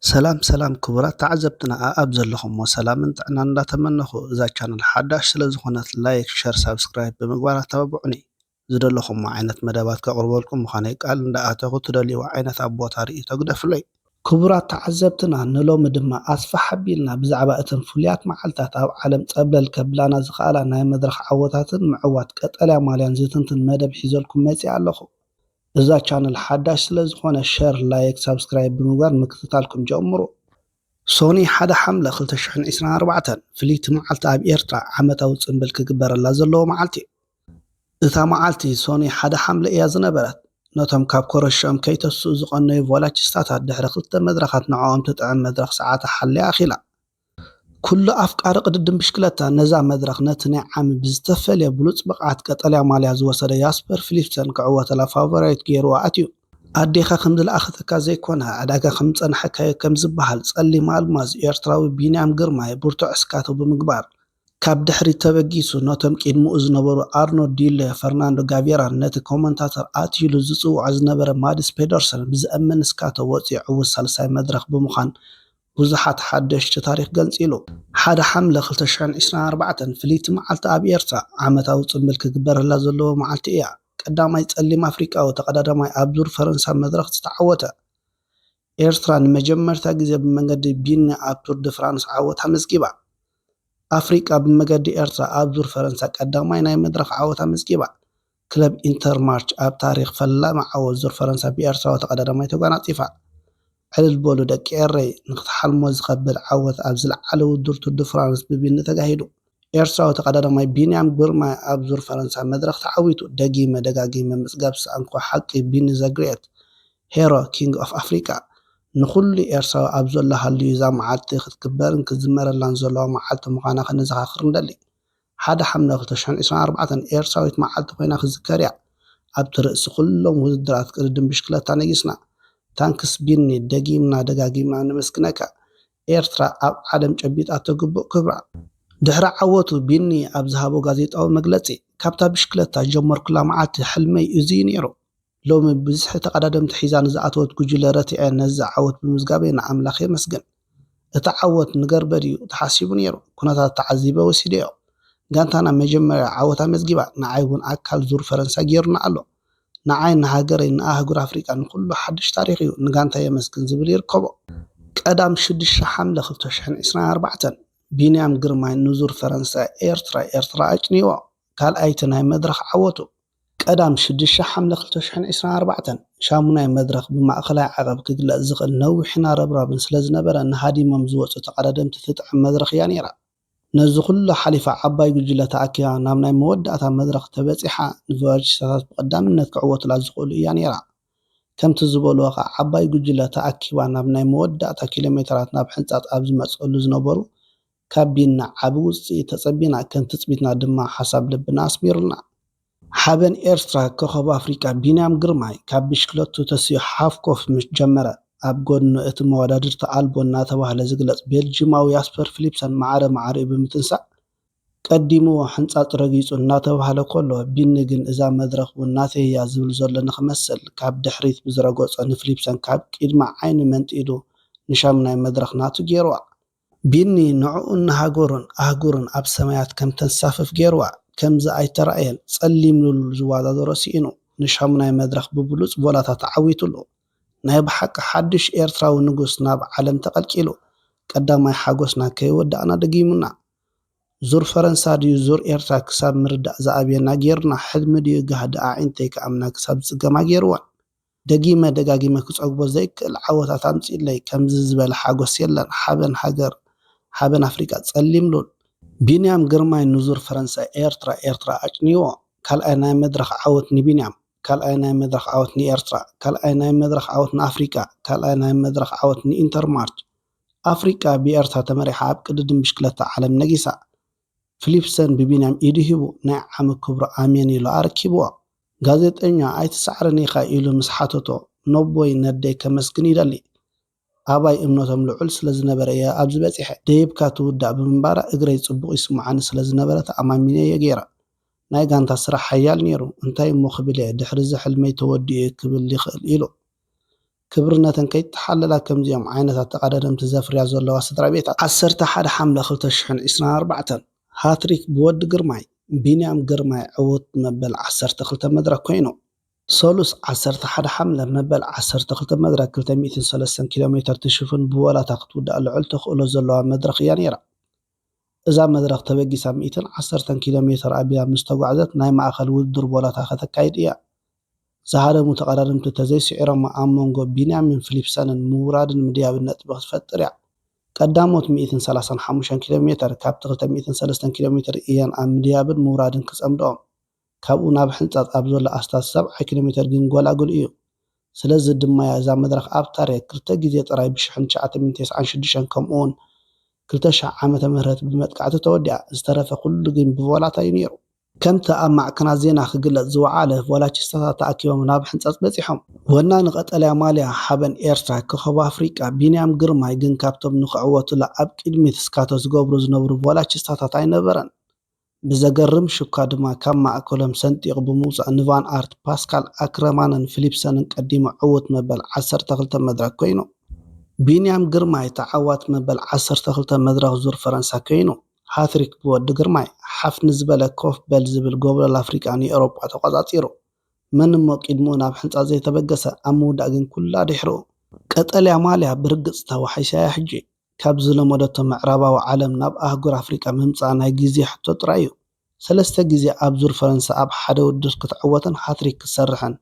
ሰላም ሰላም ክቡራት ተዓዘብትና ኣኣብ ዘለኹሞ ሰላምን ጥዕናን እንዳተመነኹ፣ እዛ ቻነል ሓዳሽ ስለ ዝኾነት ላይክ፣ ሸር፣ ሳብስክራይብ ብምግባር ኣተባብዑኒ። ዝደለኹሞ ዓይነት መደባት ከቕርበልኩም ምዃነይ ቃል እንዳኣተኹ፣ ትደልይዎ ዓይነት ኣብ ቦታ ርእይቶ ግደፍለይ። ክቡራት ተዓዘብትና፣ ንሎሚ ድማ ኣስፍሕ ኣቢልና ብዛዕባ እተን ፍሉያት መዓልታት ኣብ ዓለም ጸብለል ከብላና ዝኸኣላ ናይ መድረኽ ዓወታትን ምዕዋት ቀጠልያ ማልያን ዝትንትን መደብ ሒዘልኩም መጺኣ ኣለኹ። እዛ ቻነል ሓዳሽ ስለ ዝኾነ ሸር፣ ላይክ፣ ሳብስክራይብ ብምግባር ምክትታልኩም ጀምሩ። ሶኒ ሓደ ሓምለ ክልተ ሽሕን ዕስራን ኣርባዕተን ፍልይቲ መዓልቲ ኣብ ኤርትራ ዓመታዊ ጽምብል ክግበረላ ዘለዎ መዓልቲ እዩ። እታ መዓልቲ ሶኒ ሓደ ሓምለ እያ ዝነበረት። ነቶም ካብ ኮረሽኦም ከይተስኡ ዝቐነዩ ቮላቺስታታት ድሕሪ ክልተ መድረኻት ንዕኦም ትጥዕም መድረኽ ሰዓታ ሓልያ ኣኺላ። ኩሉ ኣፍቃሪ ቅድድም ብሽክለታ ነዛ መድረኽ ነቲ ናይ ዓሚ ብዝተፈልየ ብሉጽ ብቕዓት ቀጠልያ ማልያ ዝወሰደ ያስፐር ፊሊፕሰን ክዕወተላ ፋቮራይት ገይርዋ ኣትዩ። ኣዴኻ ከም ዝለኣኸተካ ዘይኮነ፣ ዕዳጋ ከም ዝጸናሕካዮ ከም ዝበሃል ጸሊም ኣልማዝ ኤርትራዊ ቢንያም ግርማይ ብርቱዕ እስካቶ ብምግባር፣ ካብ ድሕሪት ተበጊሱ ነቶም ቅድሚኡ ዝነበሩ ኣርኖ ዲለ፣ ፈርናንዶ ጋቬራን ነቲ ኮመንታተር ኣትይሉ ዝጽውዖ ዝነበረ ማድስ ፔደርሰን ብዘእምን እስካቶ ወጺኡ ዕዉት ሳልሳይ መድረኽ ብምዃን ብዙሓት ሓደሽቲ ታሪኽ ገንጺሉ። ሓደ ሓምለ ክልተ ሽሕን ዕስራን ኣርባዕተን ፍልይቲ መዓልቲ ኣብ ኤርትራ ዓመታዊ ጽምብል ክግበረላ ዘለዎ መዓልቲ እያ። ቀዳማይ ጸሊም ኣፍሪቃዊ ተቐዳዳማይ ኣብ ዙር ፈረንሳ መድረኽ ዝተዓወተ። ኤርትራ ንመጀመርታ ግዜ ብመንገዲ ቢኒ ኣብ ቱር ድ ፍራንስ ዓወት ኣመዝጊባ። ኣፍሪቃ ብመገዲ ኤርትራ ኣብ ዙር ፈረንሳ ቀዳማይ ናይ መድረኽ ዓወት ኣመዝጊባ። ክለብ ኢንተርማርች ኣብ ታሪኽ ፈላሚ ዓወት ዙር ፈረንሳ ብኤርትራዊ ተቐዳዳማይ ተጓናጺፋ። ዕልል በሉ ደቂ ኤረይ፣ ንኽትሓልሞ ዝኸብድ ዓወት ኣብ ዝለዓለ ውድድር ቱር ድ ፍራንስ ብቢኒ ተጋሂዱ። ኤርትራዊ ተቐዳዳማይ ቢንያም ግርማይ ኣብ ዙር ፈረንሳ መድረኽ ተዓዊቱ። ደጊመ ደጋጊመ ምጽጋብ ዝሰኣንኩ ሓቂ፣ ቢኒ ዘ ግሬት፣ ሄሮ፣ ኪንግ ኦፍ ኣፍሪቃ፣ ንኹሉ ኤርትራዊ ኣብ ዘሎ ሃልዩ እዛ መዓልቲ ክትክበርን ክዝመረላን ዘለዋ መዓልቲ ምዃና ከነዘኻኽር ንደሊ። ሓደ ሓምለ ክልተ ሽሕን ዕስራን ኣርባዕተን ኤርትራዊት መዓልቲ ኮይና ክዝከር እያ። ኣብቲ ርእሲ ኩሎም ውድድራት ቅድድም ብሽክለታ ነጊስና። ታንክስ ቢኒ፣ ደጊምና ደጋጊምና ነመስግነካ። ኤርትራ ኣብ ዓለም ጨቢጣቶ ግቡእ ክብራ። ድሕሪ ዓወቱ ቢኒ ኣብ ዝሃቦ ጋዜጣዊ መግለጺ፣ ካብታ ብሽክለታ ዝጀመርኩላ መዓልቲ ሕልመይ እዚ እዩ ነይሩ። ሎሚ ብዝሒ ተቐዳደምቲ ሒዛ ንዝኣተወት ጉጅለ ረቲዐ ነዚ ዓወት ብምዝጋበይ ንኣምላኽ የመስግን። እቲ ዓወት ንገርበ ድዩ ተሓሲቡ ነይሩ? ኩነታት ተዓዚበ ወሲደዮ። ጋንታና መጀመርያ ዓወት ኣመዝጊባ፣ ንዓይ እውን ኣካል ዙር ፈረንሳ ገይሩና ኣሎ። ንዓይ፣ ንሃገረይ፣ ንኣህጉር ኣፍሪቃ፣ ንኹሉ ሓድሽ ታሪኽ እዩ። ንጋንታ የመስግን ዝብል ይርከቦ። ቀዳም ሽዱሽተ ሓምለ ክልተ ሽሕን ዕስራን ኣርባዕተን ቢንያም ግርማይ ንዙር ፈረንሳ ኤርትራ ኤርትራ ኣጭንይዎ። ካልኣይቲ ናይ መድረኽ ዓወቱ። ቀዳም ሽዱሽተ ሓምለ ክልተ ሽሕን ዕስራን ኣርባዕተን ሻሙናይ መድረኽ ብማእኸላይ ዓቐብ ክግለጽ ዝኽእል ነዊሕና ረብራብን ስለ ዝነበረ ንሃዲሞም ዝወጹ ተቐዳደምቲ ትጥዕም መድረኽ እያ ነይራ። ነዚ ኩሉ ሓሊፋ ዓባይ ጉጅለ ተኣኪባ ናብ ናይ መወዳእታ መድረኽ ተበጺሓ ንቨርጂሳታት ብቐዳምነት ክዕወቱላ ዝኽእሉ እያ ነይራ። ከምቲ ዝበልዎ ኸኣ ዓባይ ጉጅለ ተኣኪባ ናብ ናይ መወዳእታ ኪሎ ሜትራት ናብ ሕንጻጽ ኣብ ዝመጽእሉ ዝነበሩ ካብ ቢና ዓቢ ውጽኢት ተጸቢና ከም ትጽቢትና ድማ ሓሳብ ልብና ኣስሚሩልና። ሓበን ኤርትራ ኮኸብ ኣፍሪቃ ቢንያም ግርማይ ካብ ብሽክለቱ ተሲኡ ሓፍ ኮፍ ምስ ጀመረ ኣብ ጎድኑ እቲ መወዳድርቲ ኣልቦ እናተባህለ ዝግለጽ ቤልጂማዊ ያስፐር ፊሊፕሰን ማዕረ ማዕሪኡ ብምትንሳእ ቀዲምዎ ሕንጻጽ ረጊጹ እናተባህለ ከሎ፣ ቢኒ ግን እዛ መድረኽ እውን ናተይ እያ ዝብል ዘሎ ንኽመስል ካብ ድሕሪት ብዝረገጾ ንፍሊፕሰን ካብ ቅድሚ ዓይኑ መንጢሉ ንሻሙናይ መድረኽ ናቱ ገይርዋ። ቢኒ ንዕኡን ንሃገሩን ኣህጉሩን ኣብ ሰማያት ከም ተንሳፍፍ ገይርዋ። ከምዚ ኣይተራእየን። ጸሊም ሉል ዝወዳደሮ ስኢኑ ንሻሙናይ መድረኽ ብብሉጽ ቮላታ ተዓዊቱሉ። ናይ ብሓቂ ሓድሽ ኤርትራዊ ንጉስ ናብ ዓለም ተቐልቂሉ። ቀዳማይ ሓጎስና ከይወዳእና ደጊሙና። ዙር ፈረንሳ ድዩ ዙር ኤርትራ ክሳብ ምርዳእ ዝኣብየና ጌሩና፣ ሕልሚ ድዩ ጋህዲ ኣዒንተይ ክኣምና ክሳብ ዝጽገማ ጌርወን። ደጊመ ደጋጊመ ክጸግቦ ዘይክእል ዓወታት ኣምጺእለይ፣ ከምዚ ዝበለ ሓጎስ የለን። ሓበን ሃገር፣ ሓበን ኣፍሪቃ፣ ጸሊም ሉል። ቢንያም ግርማይ ንዙር ፈረንሳ ኤርትራ ኤርትራ ኣጭንይዎ። ካልኣይ ናይ መድረኽ ዓወት ንቢንያም፣ ካልኣይ ናይ መድረኽ ዓወት ንኤርትራ፣ ካልኣይ ናይ መድረኽ ዓወት ንኣፍሪቃ፣ ካልኣይ ናይ መድረኽ ዓወት ንኢንተርማርች። ኣፍሪቃ ብኤርትራ ተመሪሓ ኣብ ቅድድም ብሽክለታ ዓለም ነጊሳ። ፊሊፕሰን ብቢንያም ኢዱ ሂቡ ናይ ዓሚ ክብሩ ኣሜን ኢሉ ኣረኪብዎ። ጋዜጠኛ ኣይትሳዕረኒ ኢኻ ኢሉ ምስ ሓተቶ፣ ነቦይ ነደይ ከመስግን ይደሊ። ኣባይ እምነቶም ልዑል ስለ ዝነበረ እየ ኣብዚ በጺሐ። ደይብካ ትውዳእ ብምንባራ እግረይ ጽቡቕ ይስምዓኒ ስለ ዝነበረ ተኣማሚነ እየ ገይረ። ናይ ጋንታ ስራሕ ሓያል ነይሩ። እንታይ እሞ ክብል እየ፣ ድሕሪዚ ሕልመይ ተወዲኡ እዩ ክብል ይኽእል ኢሉ። ክብርነተን ከይተሓለላ ከምዚኦም ዓይነታት ተቐዳደምቲ ዘፍርያ ዘለዋ ስድራ ቤታት። ዓሰርተ ሓደ ሓምለ ክልተ ሽሕን ዕስራን ኣርባዕተን፣ ሃትሪክ ብወዲ ግርማይ፣ ቢንያም ግርማይ ዕዉት መበል ዓሰርተ ክልተ መድረክ ኮይኑ። ሰሉስ ዓሰርተ ሓደ ሓምለ መበል ዓሰርተ ክልተ መድረክ ክልተ ሚእትን ሰለስተን ኪሎ ሜተር ትሽፍን ብወላታ ክትውዳእ ልዑል ተኽእሎ ዘለዋ መድረኽ እያ ነይራ። እዛ መድረኽ ተበጊሳ ሚእትን ዓሰርተን ኪሎ ሜተር ኣቢላ ምስ ተጓዕዘት ናይ ማእኸል ውድድር ቦላታ ከተካይድ እያ። ዝሃደሙ ተቐዳደምቲ ተዘይስዒሮማ ኣብ መንጎ ቢንያምን ፊሊፕሰንን ምውራድን ምድያብን ነጥቢ ክትፈጥር እያ። ቀዳሞት ሚእትን ሰላሳን ሓሙሽተን ኪሎ ሜተር ካብቲ ክልተ ሚእትን ሰለስተን ኪሎ ሜተር እየን ኣብ ምድያብን ምውራድን ክጸምድኦም። ካብኡ ናብ ሕንጻጽ ኣብ ዘሎ ኣስታት ሰብዓ ኪሎ ሜተር ግን ጎላጉል እዩ። ስለዚ ድማ እያ እዛ መድረኽ ኣብ ታሪኽ ክልተ ግዜ ጥራይ ብ ሽሕን ትሽዓተ ሚእትን ተስዓን ሽዱሽተን ከምኡውን ክልተ ሺሕ ዓመተ ምህረት ብመጥቃዕቲ ተወዲኣ። ዝተረፈ ኩሉ ግን ብቮላታ እዩ ነይሩ። ከምቲ ኣብ ማዕከናት ዜና ክግለጽ ዝወዓለ፣ ቮላቺስታታት ተኣኪቦም ናብ ሕንጻጽ በጺሖም። ወናኒ ቀጠልያ ማልያ ሓበን ኤርትራ፣ ኮኸብ ኣፍሪቃ ቢንያም ግርማይ ግን ካብቶም ንኽዕወቱላ ኣብ ቅድሚት ስካቶ ዝገብሩ ዝነብሩ ቮላቺስታታት ኣይነበረን። ብዘገርም ሽኳ ድማ ካብ ማእከሎም ሰንጢቑ ብምውጻእ ንቫን ኣርት፣ ፓስካል ኣክረማንን ፊሊፕሰንን ቀዲሙ ዕዉት መበል ዓሰርተ ክልተ መድረኽ ኮይኑ። ቢንያም ግርማይ ተዓዋቲ መበል ዓሰርተ ክልተ መድረኽ ዙር ፈረንሳ ኮይኑ። ሃትሪክ ብወዲ ግርማይ፣ ሓፍ ንዝበለ ኮፍ በል ዝብል ጎብለል ኣፍሪቃ ንኤውሮጳ ተቖጻጺሩ። መን እሞ ቅድሚኡ ናብ ሕንጻጽ ዘይተበገሰ፣ ኣብ ምውዳእ ግን ኩላ ድሕርኡ። ቀጠልያ ማልያ ብርግጽ ተዋሒሳ እያ ሕጂ። ካብ ዝለመደቶ ምዕራባዊ ዓለም ናብ ኣህጉር ኣፍሪቃ ምምጻእ ናይ ግዜ ሕቶ ጥራይ እዩ። ሰለስተ ግዜ ኣብ ዙር ፈረንሳ ኣብ ሓደ ውድድር ክትዕወትን ሃትሪክ ክትሰርሕን፣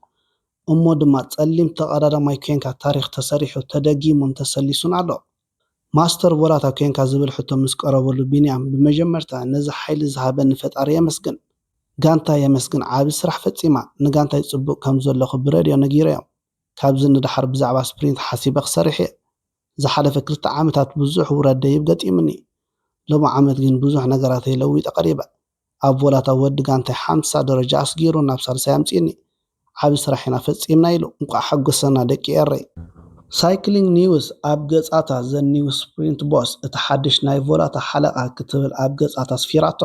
እሞ ድማ ጸሊም ተቐዳዳማይ ኮንካ ታሪኽ ተሰሪሑ፣ ተደጊሙን ተሰሊሱን ኣሎ። ማስተር ቮላታ ኮንካ ዝብል ሕቶ ምስ ቀረበሉ ቢንያም ብመጀመርታ ነዚ ሓይሊ ዝሃበኒ ፈጣሪ የመስግን። ጋንታ የመስግን ዓቢ ስራሕ ፈጺማ። ንጋንታይ ጽቡቕ ከም ዘለኹ ብረድዮ ነጊረዮም። ካብዚ ንደሓር ብዛዕባ ስፕሪንት ሓሲበ ክሰርሕ እየ። ዝሓለፈ ክልተ ዓመታት ብዙሕ ውረድ ደይብ ገጢሙኒ። ሎሚ ዓመት ግን ብዙሕ ነገራተይ ለዊጠ ቀሪበ። ኣብ ቮላታ ወዲ ጋንታይ ሓምሳ ደረጃ ኣስጊሩ ናብ ሳልሳይ ኣምጺእኒ። ዓቢ ስራሕ ኢና ፈጺምና ኢሉ። እንቋዕ ሓጎሰና ደቂ ኤረይ። ሳይክሊንግ ኒውስ ኣብ ገጻታ ዘ ኒው ስፕሪንት ቦስ፣ እቲ ሓድሽ ናይ ቮላታ ሓለቓ ክትብል ኣብ ገጻታ ኣስፊራቶ።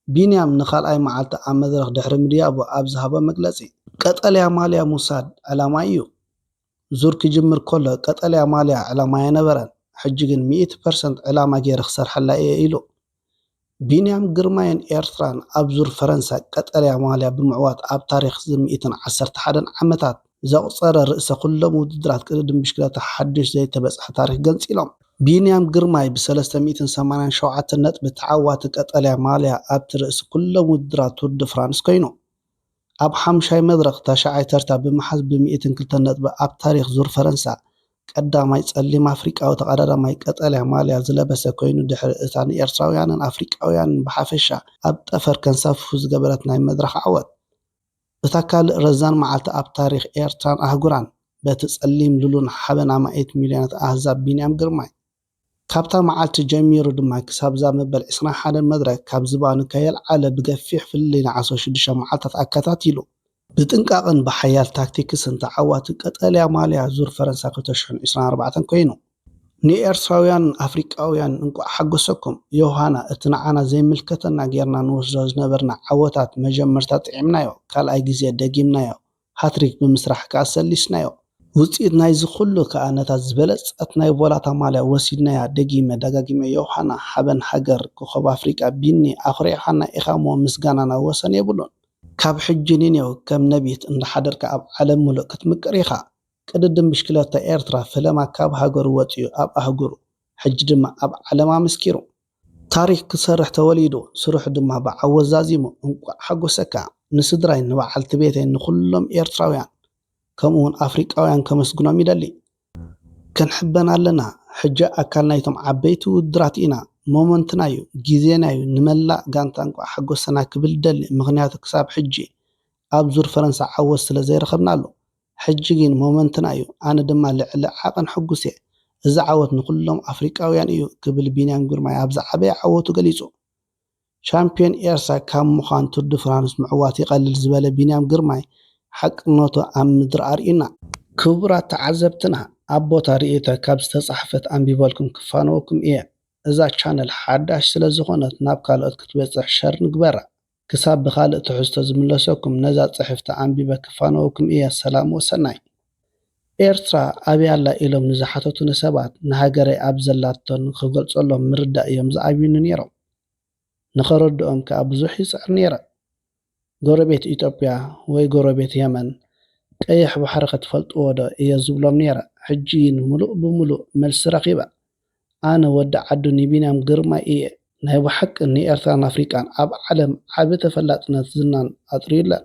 ቢንያም ንኻልኣይ መዓልቲ ኣብ መድረኽ ድሕሪ ምድያቡ ኣብ ዝሃቦ መግለጺ፣ ቀጠልያ ማልያ ምውሳድ ዕላማይ እዩ። ዙር ክጅምር ከሎ ቀጠልያ ማልያ ዕላማይ ኣይነበረን፣ ሕጂ ግን ሚእቲ ፐርሰንት ዕላማ ገይረ ክሰርሐላ እየ ኢሉ። ቢንያም ግርማይን ኤርትራን ኣብ ዙር ፈረንሳ ቀጠልያ ማልያ ብምዕዋት ኣብ ታሪኽ እዚ ሚእትን ዓሰርተ ሓደን ዓመታት ዘቑጸረ ርእሰ ኩሎም ውድድራት ቅድድም ብሽክለታ ሓድሽ ዘይተበጽሐ ታሪኽ ገንጺሎም። ቢንያም ግርማይ ብ ሰለስተ ሚእትን ሰማንያን ሸውዓተን ነጥቢ ተዓዋቲ ቀጠልያ ማልያ ኣብቲ ርእሲ ኩሎም ውድድራት ቱር ድ ፍራንስ ኮይኑ። ኣብ ሓሙሻይ መድረኽ ታሽዓይ ተርታ ብምሓዝ ብ ሚእትን ክልተን ነጥቢ ኣብ ታሪኽ ዙር ፈረንሳ ቀዳማይ ጸሊም ኣፍሪቃዊ ተቐዳዳማይ ቀጠልያ ማልያ ዝለበሰ ኮይኑ፣ ድሕሪ እታ ንኤርትራውያንን ኣፍሪቃውያንን ብሓፈሻ ኣብ ጠፈር ከንሳፍፉ ዝገበረት ናይ መድረኽ ዓወት። እታ ካልእ ረዛን መዓልቲ ኣብ ታሪኽ ኤርትራን ኣህጉራን፣ በቲ ጸሊም ሉልን ሓበን ኣማኢት ሚልዮናት ኣህዛብ ቢንያም ግርማይ። ካብታ መዓልቲ ጀሚሩ ድማ ክሳብ እዛ መበል ዕስራን ሓደን መድረኽ ካብ ዝባኑ ከየልዓለ ብገፊሕ ፍልልይ ንዓሰርተ ሽዱሽተ መዓልታት ኣከታቲሉ። ብጥንቃቕን ብሓያል ታክቲክስን ተዓዋቲ ቀጠልያ ማልያ ዙር ፈረንሳ ክልተ ሽሕን ዕስራን ኣርባዕተን ኮይኑ። ንኤርትራውያንን ኣፍሪቃውያንን እንቋዕ ሓጎሰኩም። ዮሃና፣ እቲ ንዓና ዘይምልከተና ጌርና ንወስዶ ዝነበርና ዓወታት መጀመርታ ጥዒምናዮ፣ ካልኣይ ግዜ ደጊምናዮ፣ ሃትሪክ ብምስራሕ ከኣ ሰሊስናዮ። ውጽኢት ናይዚ ኩሉ ከኣ ነታ ዝበለጸት ናይ ቮላታ ማልያ ወሲድናያ። ደጊመ ደጋጊመ ዮሃና፣ ሓበን ሃገር፣ ኮኸብ ኣፍሪቃ ቢኒ፣ ኣኹሪዕኻና ኢኻ እሞ ምስጋናና ወሰን የብሉን። ካብ ሕጂ ንኔው ከም ነቢት እንዳሓደርካ ኣብ ዓለም ምሉእ ክትምቅር ኢኻ። ቅድድም ብሽክለታ ኤርትራ ፈለማ ካብ ሃገሩ ወጺኡ ኣብ ኣህጉሩ፣ ሕጂ ድማ ኣብ ዓለም ኣመስኪሩ። ታሪኽ ክሰርሕ ተወሊዱ፣ ስርሑ ድማ ብዓወት ዛዚሙ። እንቋዕ ሓጎሰካ። ንስድራይ፣ ንበዓልቲ ቤተይ፣ ንኹሎም ኤርትራውያን፣ ከምኡውን ኣፍሪቃውያን ከመስግኖም ይደሊ። ክንሕበን ኣለና። ሕጂ ኣካል ናይቶም ዓበይቲ ውድድራት ኢና። ሞመንትና እዩ፣ ግዜና እዩ። ንመላእ ጋንታ እንቋዕ ሓጎሰና ክብል ደሊ፣ ምኽንያቱ ክሳብ ሕጂ ኣብ ዙር ፈረንሳ ዓወት ስለ ዘይረኸብናሉ። ሕጂ ግን ሞመንትና እዩ። ኣነ ድማ ልዕሊ ዓቐን ሕጉስ እየ። እዚ ዓወት ንኹሎም ኣፍሪቃውያን እዩ ክብል ቢንያም ግርማይ ኣብ ዝዓበየ ዓወቱ ገሊጹ። ሻምፒዮን ኤርትራ ካብ ምዃን ቱር ድ ፍራንስ ምዕዋት ይቐልል ዝበለ ቢንያም ግርማይ ሓቅነቱ ኣብ ምድሪ ኣርእዩና። ክቡራት ተዓዘብትና፣ ኣብ ቦታ ርእይቶ ካብ ዝተጻሕፈት ኣንቢበልኩም ክፋነወኩም እየ። እዛ ቻነል ሓዳሽ ስለ ዝኾነት ናብ ካልኦት ክትበጽሕ ሸር ንግበራ። ክሳብ ብኻልእ ትሕዝቶ ዝምለሰኩም ነዛ ጽሕፍቲ ኣንቢበ ክፋነወኩም እየ። ሰላም ወሰናይ። ኤርትራ ኣበይ ኣላ ኢሎም ንዝሓተቱኒ ሰባት፣ ንሃገረይ ኣብ ዘላቶን ክገልጸሎም ምርዳእ እዮም ዝኣብዩኒ ነይሮም። ንኸረድኦም ከኣ ብዙሕ ይጽዕር ነይረ። ጎረቤት ኢትዮጵያ ወይ ጎረቤት የመን፣ ቀይሕ ባሕሪ ክትፈልጥዎ ዶ እየ ዝብሎም ነይረ። ሕጂ ግን ምሉእ ብምሉእ መልሲ ረኺበ። ኣነ ወዲ ዓዱ ንቢንያም ግርማይ እየ። ናይ ብሓቂ ንኤርትራን ኣፍሪቃን ኣብ ዓለም ዓቢ ተፈላጥነት ዝናን ኣጥርዩለን።